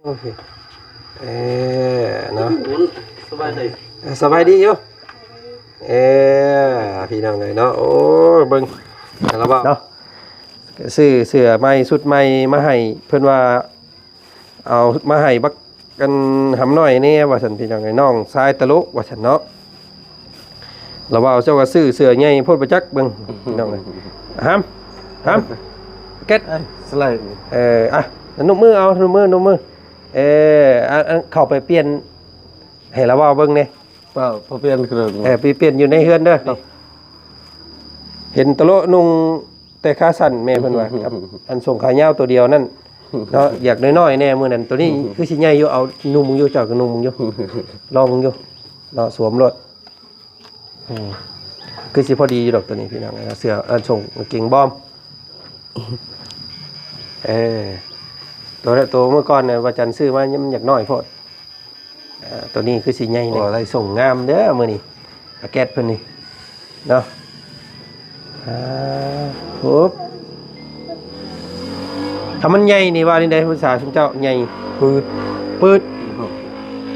ໂອເຄ ເອີ ເນາະ ສະບາຍດີ ເອີ ສະບາຍດີຢູ່ ເອີ ພີ່ນ້ອງເອີຍເນາະ ໂອ້ຍ ເບິ່ງ ລະເວົ້າເນາະ ຊື້ເສື້ອໃໝ່ຊຸດໃໝ່ມາໃຫ້ ເພິ່ນວ່າເອົາມາໃຫ້ບັກ ອັນຫຳນ້ອຍແດ່ວ່າຊັ້ນ ພີ່ນ້ອງເອີຍ ນ້ອງຊາຍຕະໂລກວ່າຊັ້ນເນາະ ລະເວົ້າ ເຈົ້າກໍຊື້ເສື້ອໃຫຍ່ໂພດບໍ່ຈັກ ເບິ່ງ ພີ່ນ້ອງເອີຍ ຫຳ ຫຳ ແກັດ ເອີຍ ສະໄລ ເອີ ອ່ະ ນົບມືເອົາ ນົບມື ນົບມື ເອີ ອັນ ອັນ ເຂົ້າໄປປ່ຽນໃຫ້ລະເວົ້າເບິ່ງແດ່ ເອີ ໄປປ່ຽນເຄື່ອງ ເອີ ໄປປ່ຽນຢູ່ໃນເຮືອນເດີ ເຫັນຕະໂລະນຸ່ງແຕ່ຂາສັ້ນ ແມ່ເພິ່ນວ່າ ກັບອັນສົ້ງຂາຍາວໂຕດຽວນັ້ນເນາະ ຢາກນ້ອຍໆແດ່ມື້ນັ້ນ ໂຕນີ້ຄືຊິໃຫຍ່ຢູ່ ເອົານຸ່ງເບິ່ງຢູ່ ເຈົ້າກໍນຸ່ງເບິ່ງຢູ່ ລອງເບິ່ງຢູ່ເນາະ ສວມໂລດ ອືມ ຄືຊິພໍດີຢູ່ດອກໂຕນີ້ ພີ່ນ້ອງ ເສື້ອ ອັນ ສົ້ງກາງເກງບອມ ເອີ ໂຕ ໂຕມື້ກ່ອນນະ ວ່າຈັນຊື້ມາ ມັນຢາກນ້ອຍໂພດ ເອີ ໂຕນີ້ຄືຊິໃຫຍ່ແດ່ ໂອ້ ໄດ້ສົ່ງງາມເດີມື້ນີ້ ອາແກັດເພິ່ນນີ້ເນາະ ອ່າ ໂອ້ ຖ້າມັນໃຫຍ່ນີ້ວ່າແນວໃດ ພາສາຊຸມເຈົ້າ ໃຫຍ່ ປືດ ປືດ ໂອ້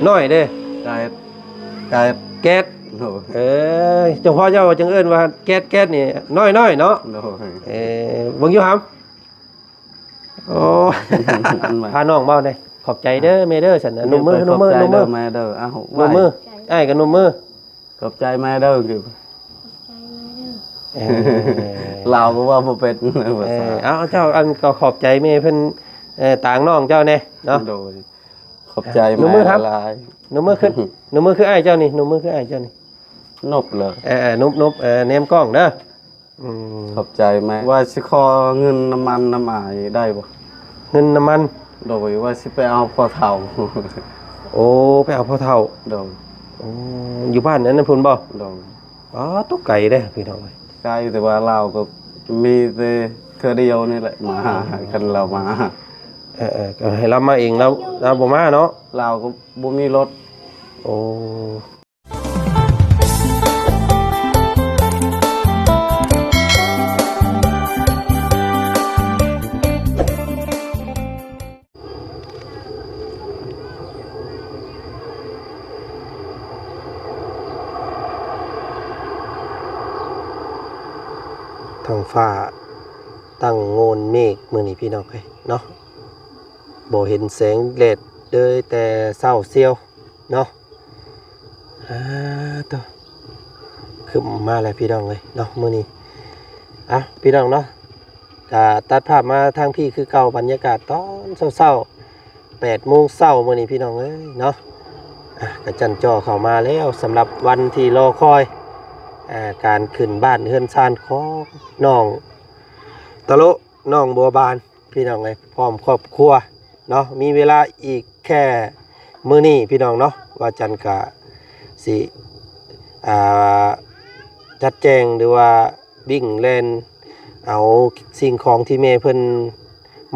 ນ້ອຍເດ້ ກາຍ ກາຍ ແກັດ ໂອ້ ເອີ ເຈົ້າພໍ່ເຈົ້າຈຶ່ງເອີ້ນວ່າແກັດ ແກັດນີ້ ນ້ອຍໆເນາະ ໂອ້ ເອີ ເບິ່ງຢູ່ຫຳ ໂອ້ ພານ້ອງເວົ້າໄດ້ ຂອບໃຈເດີແມ່ເດີ ຊັ້ນນະ ນົບມື ນົບມື ນົບມື ແມ່ເດີ ເອົາ ນົບມື ອ້າຍກໍນົບມື ຂອບໃຈແມ່ເດີ ເອີ ລາວກໍເວົ້າບໍ່ເປັນ ເອີ ເອົາ ເຈົ້າ ອັນ ກໍຂອບໃຈແມ່ເພິ່ນ ເອີ ຕາງນ້ອງເຈົ້າແດ່ເນາະ ໂດຍ ຂອບໃຈແມ່ຫຼາຍໆ ນົບມືຫາ ນົບມືຄື ນົບມືຄືອ້າຍເຈົ້ານີ້ ນົບມືຄືອ້າຍເຈົ້ານີ້ ນົບເລີຍ ເອີ ນົບ ນົບ ເອີ ແນມກ້ອງເດີ ອືມ ຂອບໃຈແມ່ ວ່າຊິຂໍເງິນນ້ຳມັນນຳອ້າຍໄດ້ບໍ່? ເງິນນ້ຳມັນ ໂດຍ ວ່າຊິໄປເອົາພໍ່ເຖົ້າ ໂອ້ ໄປເອົາພໍ່ເຖົ້າ ໂດຍ ໂອ້ ຢູ່ບ້ານອັນນັ້ນພຸ້ນບໍ່? ໂດຍ ອໍ ຕົກໄກເດ້ພີ່ນ້ອງເອີຍ ໄກ ແຕ່ວ່າລາວກໍມີແຕ່ເທື່ອດຽວນີ້ແຫຼະມາຫາ ຄັນລາວມາ ເອີໆ ກໍໃຫ້ລາວມາເອງ ລາວ ລາວບໍ່ມາເນາະ ລາວກໍບໍ່ມີລົດ ໂອ້ ທ້ອງຟ້າຕັ້ງໂງນເມກມື້ນີ້ພີ່ນ້ອງເອີຍເນາະ ບໍ່ເຫັນແສງແດດເລີຍແຕ່ເຊົ້າຊຽວເນາະ ອ່າ ໂຕ ຄຶ້ມມາແລ້ວພີ່ນ້ອງເອີຍເນາະ ມື້ນີ້ ອ່ະ ພີ່ນ້ອງເນາະ ກະຕັດພາບມາທາງພີ້ຄືເກົ່າ ບັນຍາກາດຕອນເຊົ້າໆ ແປດໂມງເຊົ້າມື້ນີ້ພີ່ນ້ອງເອີຍເນາະ ອ່ະ ກະຈັນຈໍ່ເຂົ້າມາແລ້ວ ສຳລັບວັນທີ່ລໍຄອຍ ອ່າ ການຂຶ້ນບ້ານເຮືອນຊານຂອງນ້ອງຕະໂລະ ນ້ອງບົວບານ ພີ່ນ້ອງເອີຍ ພ້ອມຄອບຄົວເນາະ ມີເວລາອີກແຄ່ມື້ນີ້ພີ່ນ້ອງເນາະ ວ່າຈັນກະຊິ ອ່າ ຈັດແຈງ ຫຼືວ່າ ວິ່ງແລ່ນເອົາສິ່ງຂອງທີ່ແມ່ເພິ່ນ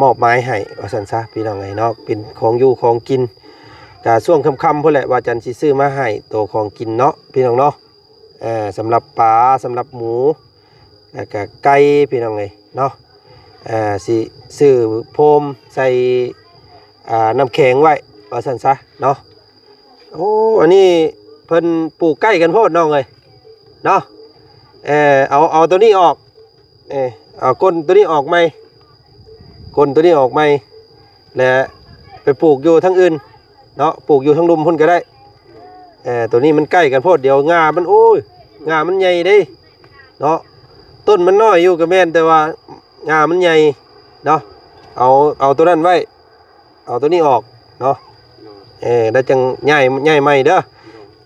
ມອບໝາຍໃຫ້ ວ່າຊັ້ນຊະ ພີ່ນ້ອງເອີຍເນາະ ເປັນຂອງຢູ່ຂອງກິນ ກະຊ່ວງຄ່ຳໆພຸ້ນແຫຼະ ວ່າຈັນຊິຊື້ມາໃຫ້ໂຕຂອງກິນເນາະ ພີ່ນ້ອງເນາະ ເອີ ສຳລັບປາ ສຳລັບໝູ ແລ້ວກະໄກ່ ພີ່ນ້ອງເອີຍເນາະ ເອີ ຊິຊື້ໂຟມໃສ່ ອ່າ ນ້ຳແຂງໄວ້ ວ່າຊັ້ນຊະເນາະ. ໂອ້ ອັນນີ້ເພິ່ນປູກໃກ້ກັນໂພດນ້ອງເອີຍເນາະ ເອີ ເອົາ ເອົາໂຕນີ້ອອກ ເອີ ເອົາກົ້ນໂຕນີ້ອອກໃໝ່ ກົ້ນໂຕນີ້ອອກໃໝ່ ແລະ ໄປປູກຢູ່ທາງອື່ນເນາະ ປູກຢູ່ທາງລຸ່ມພຸ້ນກໍໄດ້ ເອີ ໂຕນີ້ມັນໃກ້ກັນໂພດ ດຽວງ່າມັນ ໂອ້ຍ ງ່າມັນໃຫຍ່ເດ້ເນາະ ຕົ້ນມັນນ້ອຍຢູ່ກໍແມ່ນ ແຕ່ວ່າງ່າມັນໃຫຍ່ເນາະ ເອົາ ເອົາໂຕນັ້ນໄວ້ ເອົາໂຕນີ້ອອກເນາະ ໂດຍ ເອີ ແລ້ວຈັ່ງຍ້າຍ ຍ້າຍໃໝ່ເດີ ໂດຍ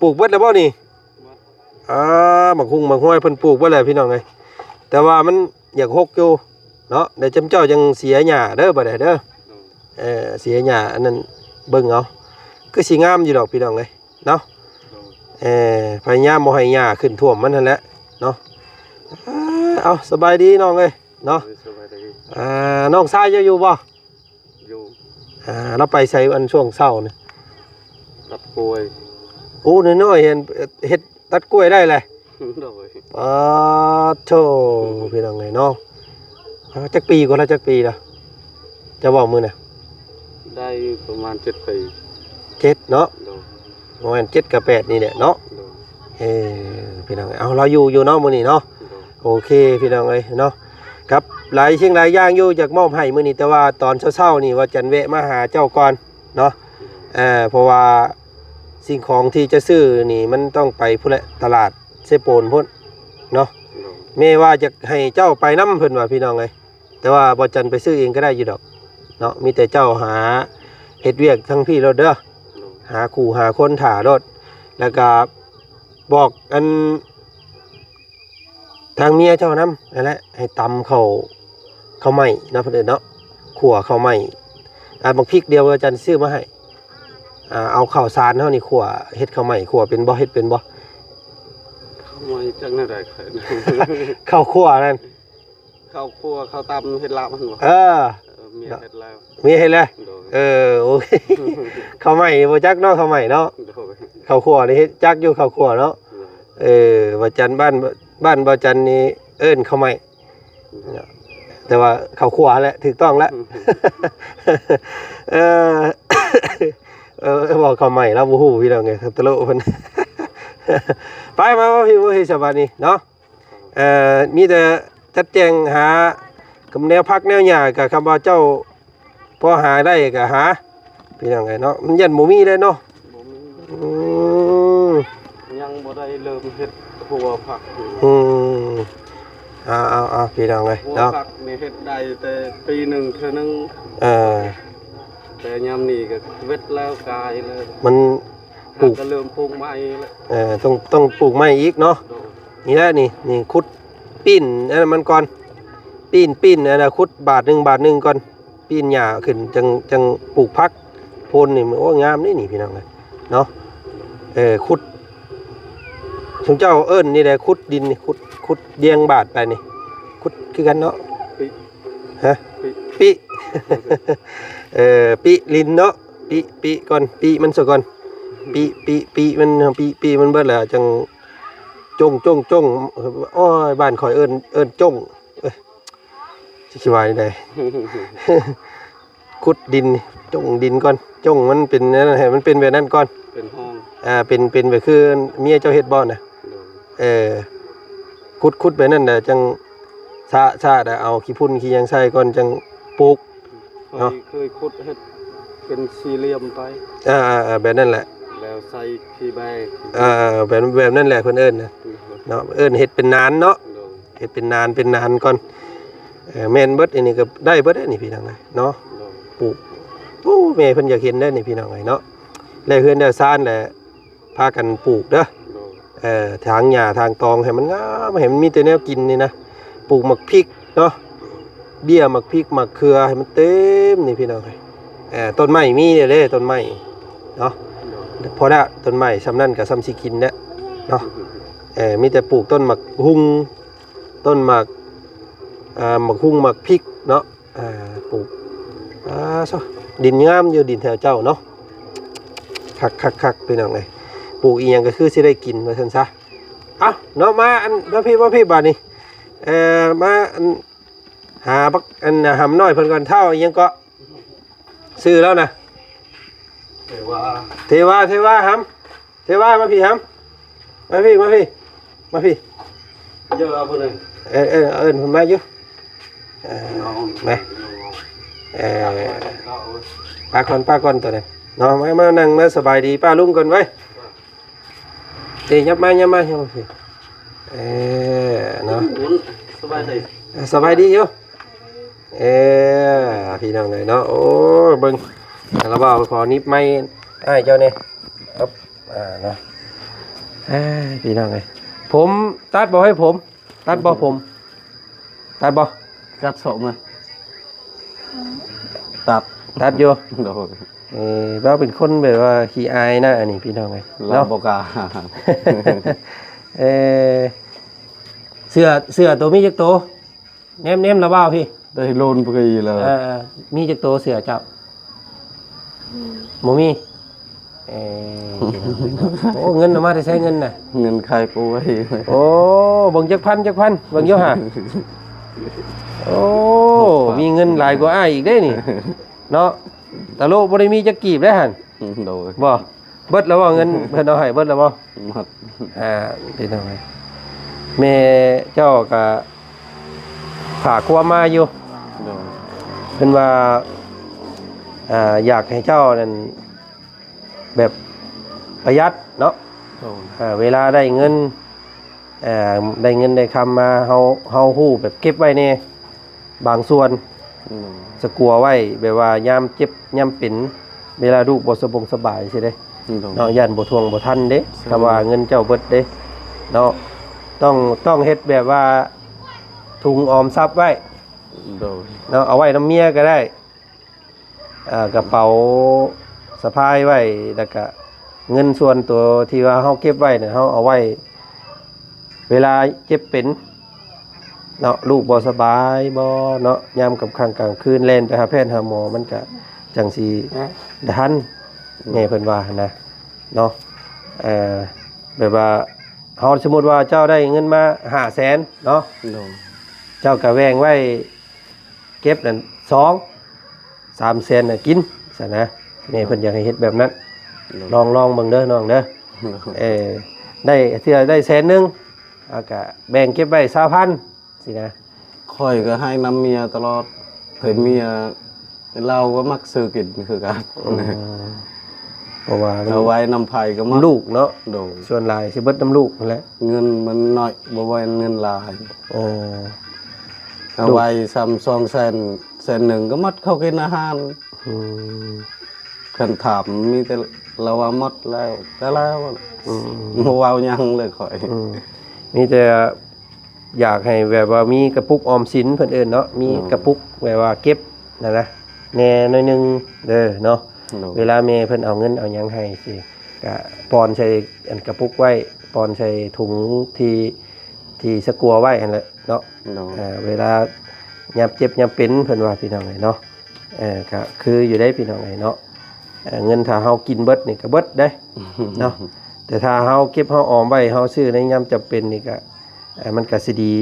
ປູກເບິດແລ້ວບໍ່ນີ້? ເບິດ ອ່າ ໝາກຮຸ່ງໝາກຮວຍເພິ່ນປູກເບິດແລ້ວພີ່ນ້ອງເອີຍ ແຕ່ວ່າມັນຢາກຮົກຢູ່ເນາະ ແລ້ວຈຳເຈົ້າຈັ່ງເສຍຫຍ້າເດີ ບັດໃດເດີ ໂດຍ ເອີ ເສຍຫຍ້າອັນນັ້ນເບິ່ງເອົາ ຄືຊິງາມຢູ່ດອກພີ່ນ້ອງເອີຍເນາະ ໂດຍ ເອີ ພະຍາຍາມບໍ່ໃຫ້ຫຍ້າຂຶ້ນຖ້ວມມັນຫັ້ນແຫຼະເນາະ ອ່າ ເອົາ ສະບາຍດີນ້ອງເອີຍເນາະ ໂດຍ ສະບາຍດີ ອ່າ ນ້ອງຊາຍເຈົ້າຢູ່ບໍ່? ຢູ່ ອ່າ ລາວໄປໃສອັນຊ່ວງເຊົ້ານີ້? ຕັດກ້ວຍ ໂອ້ ນ້ອຍໆ ເຫັນເຮັດຕັດກ້ວຍໄດ້ແຫຼະ ໂດຍ ປາດໂທ້ ພີ່ນ້ອງເອີຍເນາະ ອ່າ ຈັກປີກວ່າລະ ຈັກປີລະ ເຈົ້າເວົ້າມື້ນະ? ໄດ້ປະມານເຈັດປີ ເຈັດເນາະ ໂດຍ ປະມານເຈັດກັບແປດນີ້ແຫຼະເນາະ ໂດຍ ເອີ ພີ່ນ້ອງເອີຍ ເອົາ ລາວຢູ່ຢູ່ເນາະມື້ນີ້ເນາະ ໂດຍ ໂອເຄ ພີ່ນ້ອງເອີຍເນາະ ກັບຫຼາຍສິ່ງຫຼາຍຢ່າງຢູ່ຢາກມອບໃຫ້ມື້ນີ້ ແຕ່ວ່າຕອນເຊົ້າໆນີ້ວ່າຈັນແວະມາຫາເຈົ້າກ່ອນເນາະ ໂດຍ ເອີ ເພາະວ່າສິ່ງຂອງທີ່ຈະຊື້ນີ້ມັນຕ້ອງໄປພຸ້ນແຫຼະ ຕະຫຼາດເຊໂປນພຸ້ນເນາະ ໂດຍ ແມ່ວ່າຈະໃຫ້ເຈົ້າໄປນຳເພິ່ນວ່າ ພີ່ນ້ອງເອີຍ ແຕ່ວ່າບໍ່ຈັນໄປຊື້ເອງກໍໄດ້ຢູ່ດອກເນາະ ມີແຕ່ເຈົ້າຫາເຮັດວຽກທາງພີ້ໂລດເດີ ໂດຍ ຫາຄູ່ຫາຄົນຖ້າໂລດ ແລ້ວກໍບອກອັນ ທາງເມຍເຈົ້ານຳນັ້ນແຫຼະ ໃຫ້ຕຳເຂົ້າ ເຂົ້າໄໝ້ເນາະ ເພິ່ນເອີ້ນເນາະ ຂົ້ວເຂົ້າໄໝ້ ອ່າ ບັກພິກດຽວວ່າຈັນຊື້ມາໃຫ້ ອ່າ ເອົາເຂົ້າສານເຮົານີ້ຂົ້ວ ເຮັດເຂົ້າໄໝ້ ຂົ້ວເປັນບໍ່ ເຮັດເປັນບໍ່? ເຂົ້າໄໝ້ຈັກແນວໃດຂ້ອຍ ເຂົ້າຂົ້ວນັ້ນ ເຂົ້າຂົ້ວ ເຂົ້າຕຳ ເຮັດລາບຫັ້ນບໍ່? ເອີ ເອີ ເມຍເຮັດແລ້ວ ເມຍເຮັດແລ້ວ ໂດຍ ເອີ ໂອເຄ ເຂົ້າໄໝ້ບໍ່ຈັກເນາະ ເຂົ້າໄໝ້ເນາະ ໂດຍ ເຂົ້າຂົ້ວນີ້ເຮັດຈັກຢູ່ ເຂົ້າຂົ້ວເນາະ ໂດຍ ເອີ ວ່າຈັນ ບ້ານ ບ້ານບໍ່ຈັນນີ້ເອີ້ນເຂົ້າໄໝ້ ແຕ່ວ່າເຂົ້າຂົ້ວແຫຼະ ຖືກຕ້ອງແລ້ວ ເອີ ເອີ ເວົ້າເຂົ້າໃໝ່ລາວບໍ່ຮູ້ ພີ່ນ້ອງເອີຍ ຕະໂລະເພິ່ນ ໄປ ມາ ມາພີ່ ມາພີ່ ສະບາຍດີເນາະ ເອີ ມີແຕ່ຈັດແຈງຫາ ກຳແນວຜັກແນວຫຍ້າ ກະຄຳວ່າເຈົ້າພໍຫາໄດ້ກະຫາ ພີ່ນ້ອງເອີຍເນາະ ມັນຢ້ານບໍ່ມີເດ້ເນາະ ບໍ່ມີ ອືມ ຍັງບໍ່ໄດ້ເລີ່ມເຮັດຫົວຜັກຢູ່ ອືມ ເອົາໆໆ ພີ່ນ້ອງເອີຍ ຫົວ ເນາະ ຜັກນີ້ເຮັດໄດ້ແຕ່ປີໜຶ່ງເທື່ອໜຶ່ງ ເອີ ແຕ່ຍາມນີ້ກໍເວັດແລ້ວກາຍແລ້ວ ມັນ ປູກ ກໍເລີ່ມປູກໃໝ່ແລ້ວ ເອີ ຕ້ອງ ຕ້ອງປູກໃໝ່ອີກເນາະ ໂດຍ ນີ້ແຫຼະ ນີ້ ນີ້ ຂຸດປີ້ນອັນນັ້ນມັນກ່ອນ ປີ້ນ ປີ້ນອັນນັ້ນ ຂຸດບາດໜຶ່ງ ບາດໜຶ່ງກ່ອນ ປີ້ນຫຍ້າຂຶ້ນ ຈັ່ງ ຈັ່ງປູກຜັກໂພນນີ້ ໂອ້ ງາມເດ້ນີ້ ພີ່ນ້ອງເອີຍເນາະ ເອີ ຂຸດ ຊຸມເຈົ້າເອີ້ນນີ້ແຫຼະ ຂຸດດິນນີ້ ຂຸດ ຂຸດລຽງບາດໄປນີ້ ຂຸດຄືກັນເນາະ ປິ ຮະ ປິ ປິ ເອີ ປິດິນເນາະ ປິ ປິກ່ອນ ປິມັນຊະກ່ອນ ປິ ປິ ປິມັນ ປິ ປິມັນເບິດແລ້ວ ຈັ່ງ ຈົ່ງ ຈົ່ງ ຈົ່ງ ໂອ້ຍ ບ້ານຂ້ອຍເອີ້ນ ເອີ້ນຈົ່ງ ເອີຍ ຊິວ່າຈັ່ງໃດ ຂຸດດິນ ຈົ່ງດິນກ່ອນ ຈົ່ງມັນເປັນແນວນັ້ນ ໃຫ້ມັນເປັນແບບນັ້ນກ່ອນ ເປັນຮ່ອງ ອ່າ ເປັນ ເປັນແບບຄືເມຍເຈົ້າເຮັດບໍ່ນະ ໂດຍ ເອີ ຂຸດ ຂຸດແບບນັ້ນແຫຼະ ຈັ່ງຊະ ຊະ ແລ້ວເອົາຂີ້ຝຸ່ນຂີ້ຫຍັງໃສ່ກ່ອນ ຈັ່ງປູກ ເນາະ ຂ້ອຍເຄີຍຂຸດເຮັດເປັນສີ່ຫຼ່ຽມໄປ ເອີ ເອີ ເອີ ແບບນັ້ນແຫຼະ ແລ້ວໃສ່ຂີ້ແບ້ ເອີ ເອີ ແບບ ແບບນັ້ນແຫຼະເພິ່ນເອີ້ນນະ ໂດຍ ເນາະ ເອີ້ນເຮັດເປັນນານເນາະ ໂດຍ ເຮັດເປັນນານ ເປັນນານກ່ອນ ເອີ ແມ່ນເບິດ ອັນນີ້ກໍໄດ້ເບິດ ອັນນີ້ ພີ່ນ້ອງເອີຍເນາະ ໂດຍ ປູກ ໂອ້ ແມ່ເພິ່ນຢາກເຫັນເດ້ນີ້ ພີ່ນ້ອງເອີຍເນາະ ແລ້ວເຮືອນແລ້ວຊານແຫຼະ ພາກັນປູກເດີ ໂດຍ ເອີ ຖາງຫຍ້າຖາງຕອງໃຫ້ມັນງາມ ໃຫ້ມັນມີແຕ່ແນວກິນນີ້ນະ ປູກໝາກພິກເນາະ ເບ້ຍໝາກພິກໝາກເຂືອໃຫ້ມັນເຕັມນີ້ ພີ່ນ້ອງເອີຍ ເອີ ຕົ້ນໄມ້ມີເດ້ ຕົ້ນໄມ້ເນາະ ໂດຍ ພໍລະ ຕົ້ນໄມ້ຊ່ຳນັ້ນກໍຊ່ຳຊິກິນແລ້ວເນາະ ເອີ ມີແຕ່ປູກຕົ້ນໝາກຫຸ່ງ ຕົ້ນໝາກ ອ່າ ໝາກຫຸ່ງໝາກພິກເນາະ ອ່າ ປູກ ອ່າ ຊະ ດິນງາມຢູ່ ດິນແຖວເຈົ້າເນາະ ຄັກໆໆ ພີ່ນ້ອງເອີຍ ປູກອີ່ຫຍັງກໍຄືຊິໄດ້ກິນວ່າຊັ້ນຊະ ເອົ້າ ເນາະ ມາ ອັນ ມາພີ້ ມາພີ້ບາດນີ້ ເອີ ມາ ອັນ ຫາບັກ ອັນ ຫຳນ້ອຍເພິ່ນກ່ອນ ທ້າວອີ່ຫຍັງເກາະ ຊື່ລາວນະ ເທວາ ເທວາ ເທວາ ຫຳ ເທວາ ມາພີ້ຫຳ ມາພີ້ ມາພີ້ ມາພີ້ ເອີ ເອີ ເອີ ເອີ້ນເພິ່ນມາຢູ່ ເອີ ມາ ເອີ ປາກ່ອນ ປາກ່ອນຕົວນັ້ນເນາະ ມາ ມານັ່ງ ມາສະບາຍດີປ້າລຸງກ່ອນໄວ້ ເອີ ຫຍັບມາ ຫຍັບມາ ຫຍັບມາພີ້ ເອີ ເນາະ ສະບາຍດີ ສະບາຍດີຢູ່ ເອີ ພີ່ນ້ອງເອີຍເນາະ ໂອ້ ເບິ່ງ ລາວບ່າວຂໍໜິບໄມອ້າຍເຈົ້າແດ່ ເອີບ ອ່າ ເນາະ ເອີ ພີ່ນ້ອງເອີຍ ຜົມຕັດບໍ່ ໃຫ້ຜົມ ຕັດບໍ່ຜົມ ຕັດບໍ່ ຕັດສອກມາ ຕັດ ຕັດຢູ່ ໂດຍ ເອີ ລາວເປັນຄົນແບບວ່າຂີ້ອາຍນະ ອັນນີ້ ພີ່ນ້ອງເອີຍ ລາວ ເນາະ ບໍ່ກ້າ ເອີ ເສື້ອ ເສື້ອໂຕມີຈັກໂຕ? ແນມ ແນມລະບ່າວພີ້ ໄດ້ໂລນປະກີແລ້ວ ເອີ ເອີ ມີຈັກໂຕເສື້ອເຈົ້າ? ບໍ່ມີ ເອີ ໂອ້ ເງິນເອົາມາແຕ່ໃສເງິນນະ? ເງິນຂາຍປູໄວ້ ໂອ້ ເບິ່ງຈັກພັນ ຈັກພັນ ເບິ່ງຢູ່ຫາ ໂອ້ ມີເງິນຫຼາຍກວ່າອ້າຍອີກເດ້ນີ້ ເນາະ ຕະໂລະບໍ່ໄດ້ມີຈັກກີບເດ້ຫັ້ນ. ໂດຍ. ບໍ່ ເບິດແລ້ວບໍ່ ເງິນເພິ່ນເອົາໃຫ້ເບິດແລ້ວບໍ່? ໝົດ. ອ່າ ພີ່ນ້ອງເອີຍ ແມ່ເຈົ້າກໍຝາກຄວາມມາຢູ່. ໂດຍ. ເພິ່ນວ່າ ອ່າ ຢາກໃຫ້ເຈົ້ານັ້ນ ແບບປະຢັດເນາະ. ໂດຍ. ເວລາໄດ້ເງິນ ເອີ ໄດ້ເງິນໄດ້ຄຳມາ ເຮົາ ເຮົາຮູ້ແບບເກັບໄວ້ແດ່ບາງສ່ວນ. ໂດຍ. ສະກົວໄວ້ ແບບວ່າຍາມເຈັບຍາມເປັນ ເວລາລູກບໍ່ສະບົງສະບາຍຊີ້ເດ້. ໂດຍ. ເນາະ ຢ້ານບໍ່ທວງບໍ່ທັນເດ້. ໃຊ່. ຖ້າວ່າເງິນເຈົ້າເບິດເດ້ເນາະ ຕ້ອງ ຕ້ອງເຮັດແບບວ່າຖົງອອມຊັບໄວ້. ໂດຍ. ເນາະ ເອົາໄວ້ນຳເມຍກໍໄດ້ ເອີ ກະເປົາສະພາຍໄວ້ ແລ້ວກະເງິນສ່ວນໂຕທີ່ວ່າເຮົາເກັບໄວ້ນະ ເຮົາເອົາໄວ້ເວລາເຈັບເປັນເນາະ ລູກບໍ່ສະບາຍບໍ່ເນາະ ຍາມກາງຄ່ຳກາງຄືນແລ່ນໄປຫາແພດຫາໝໍ ມັນກະຈັ່ງຊິທັນ. ອືມ. ແມ່ເພິ່ນວ່າຫັ້ນນະເນາະ ເອີ ແບບວ່າເຮົາ ສົມມຸດວ່າເຈົ້າໄດ້ເງິນມາຫ້າແສນເນາະ. ໂດຍ. ເຈົ້າກະແບ່ງໄວ້ ເກັບນັ້ນສອງສາມແສນນະກິນຊັ້ນນະ ແມ່ເພິ່ນຢາກໃຫ້ເຮັດແບບນັ້ນ. ໂດຍ. ລອງ ລອງເບິ່ງເດີນ້ອງເດີ. ໂດຍ. ເອີ ໄດ້ເທື່ອໄດ້ແສນໜຶ່ງ ເຮົາກະແບ່ງເກັບໄວ້ຊາວພັນຊີ້ນະ. ຂ້ອຍກໍໃຫ້ນຳເມຍຕະຫຼອດ ເພິ່ນເມຍ ລາວກໍມັກຊື້ກິນຄືກັນ. ອືມ ເພາະວ່າມັນ ເອົາໄວ້ນຳໃຜກໍມັກ ລູກເນາະ. ໂດຍ. ສ່ວນຫຼາຍຊິເບິດນຳລູກຫັ້ນແຫຼະ ເງິນມັນໜ້ອຍ ບໍ່ແມ່ນເງິນຫຼາຍ. ເອີ ເອົາໄວ້ຊ່ຳສອງແສນ ແສນໜຶ່ງກໍໝົດເຂົ້າກິນອາຫານ. ອືມ ຄັນຖາມມີແຕ່ລາວວ່າໝົດແລ້ວ ກໍແລ້ວ. ອືມ ບໍ່ເວົ້າຫຍັງເລີຍຂ້ອຍ. ອືມ ມີແຕ່ ຢາກໃຫ້ແບບວ່າມີກະປຸກອອມສິນ ເພິ່ນເອີ້ນເນາະ ມີ ໂດຍ ກະປຸກແບບວ່າເກັບຫັ້ນນະ ແດ່ໜ້ອຍໜຶ່ງເດີເນາະ. ໂດຍ. ເວລາແມ່ເພິ່ນເອົາເງິນເອົາຫຍັງໃຫ້ຊີ້ ກະປ່ອນໃສ່ອັນກະປຸກໄວ້ ປ່ອນໃສ່ຖົງທີ່ ທີ່ສະກົວໄວ້ຫັ້ນແຫຼະເນາະ. ໂດຍ. ເອີ ເວລາຍາມເຈັບຍາມເປັນ ເພິ່ນວ່າ ພີ່ນ້ອງເອີຍເນາະ. ເອີ ກະຄືຢູ່ເດ້ພີ່ນ້ອງເອີຍເນາະ ເອີ ເງິນຖ້າເຮົາກິນເບິດນີ້ກະເບິດເດ້ເນາະ ແຕ່ຖ້າເຮົາເກັບເຮົາອອມໄວ້ ເຮົາຊື້ໃນຍາມຈຳເປັນນີ້ກະ ເອີ ມັນກະຊິດີ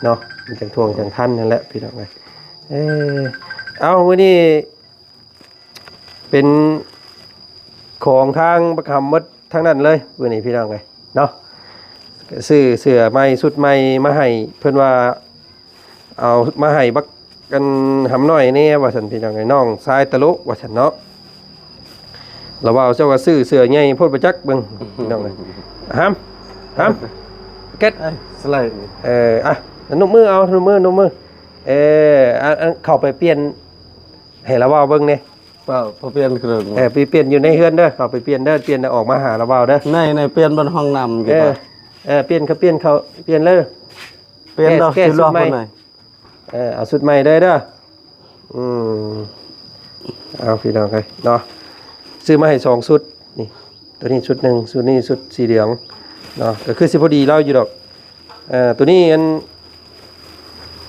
ເນາະ ມັນຈັ່ງທ່ວງຈັ່ງທັນຫັ້ນແຫຼະພີ່ນ້ອງເອີຍ. ເອີ ເອົາ ມື້ນີ້ເປັນຂອງທາງບັກຫຳໝົດທັງນັ້ນເລີຍມື້ນີ້ພີ່ນ້ອງເອີຍເນາະ ຊື້ເສື້ອໃໝ່ຊຸດໃໝ່ມາໃຫ້ ເພິ່ນວ່າ ເອົາມາໃຫ້ບັກ ອັນຫຳນ້ອຍແດ່ວ່າຊັ້ນພີ່ນ້ອງເອີຍ ນ້ອງຊາຍຕະໂລະວ່າຊັ້ນເນາະ. ລາວເວົ້າເຈົ້າກໍຊື້ເສື້ອໃຫຍ່ໂພດບໍ່ຈັກ ເບິ່ງພີ່ນ້ອງເອີຍ. ຫຳ ຫຳ ເກັດ ເອີ ສະໄລ ເອີ ອ່ະ ນົບມືເອົາ ນົບມື ນົບມື. ເອີ ອັນ ອັນ ເຂົ້າໄປປ່ຽນໃຫ້ລາວເວົ້າເບິ່ງແດ່. ເອີ ໄປປ່ຽນຢູ່ໃນເຮືອນເດີ ເຂົ້າໄປປ່ຽນເດີ ປ່ຽນແລ້ວອອກມາຫາລາວເວົ້າເດີ. ໃນ ໃນປ່ຽນບ່ອນຫ້ອງນ້ຳຢູ່. ເອີ ເອີ ປ່ຽນ ເຂົ້າປ່ຽນ ເຂົ້າປ່ຽນເລີຍ. ປ່ຽນດອກ ແກ້ ແກ້ຊຸດໃໝ່ ເອີ ເອົາຊຸດໃໝ່ເດີເດີ. ອືມ ເອົາພີ່ນ້ອງເອີຍເນາະ ຊື້ມາໃຫ້ສອງຊຸດ ນີ້ ໂຕນີ້ຊຸດໜຶ່ງ ຊຸດນີ້ຊຸດສີເຫຼືອງເນາະ ກໍຄືຊິພໍດີລາວຢູ່ດອກ. ເອີ ໂຕນີ້ອັນ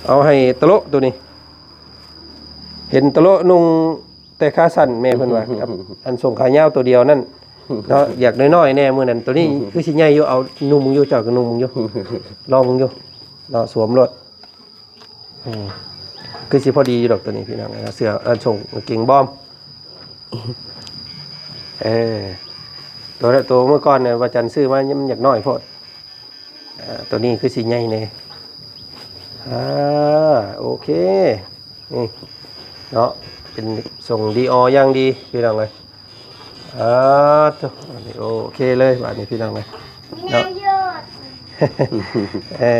ເອົາໃຫ້ຕະໂລະ ໂຕນີ້ ເຫັນຕະໂລະນຸ່ງ ແຕ່ຂາສັ້ນແມ່ເພິ່ນວ່າ ກັບອັນສົ້ງຂາຍາວໂຕດຽວນັ້ນເນາະ ຢາກນ້ອຍໆແດ່ມື້ນັ້ນ. ໂຕນີ້ຄືຊິໃຫຍ່ຢູ່ ເອົານຸ່ງຢູ່ ເຈົ້າກໍນຸ່ງຢູ່ ລອງຢູ່ເນາະ ສວມໂລດ. ອືມ ຄືຊິພໍດີຢູ່ດອກໂຕນີ້ພີ່ນ້ອງ ເສື້ອ ອັນ ສົ້ງກາງເກງບອມ. ເອີ ໂຕ ໂຕມື້ກ່ອນນະ ວ່າຈັນຊື້ມາ ມັນຢາກນ້ອຍໂພດ. ອ່າ ໂຕນີ້ຄືຊິໃຫຍ່ແດ່. ອ່າ ໂອເຄ ນີ້ເນາະ ເປັນຊົງດີອໍຢ່າງດີພີ່ນ້ອງເອີຍ. ອ່າ ໂຕ ອັນນີ້ໂອເຄເລີຍບາດນີ້ພີ່ນ້ອງເອີຍເນາະ. ເອີ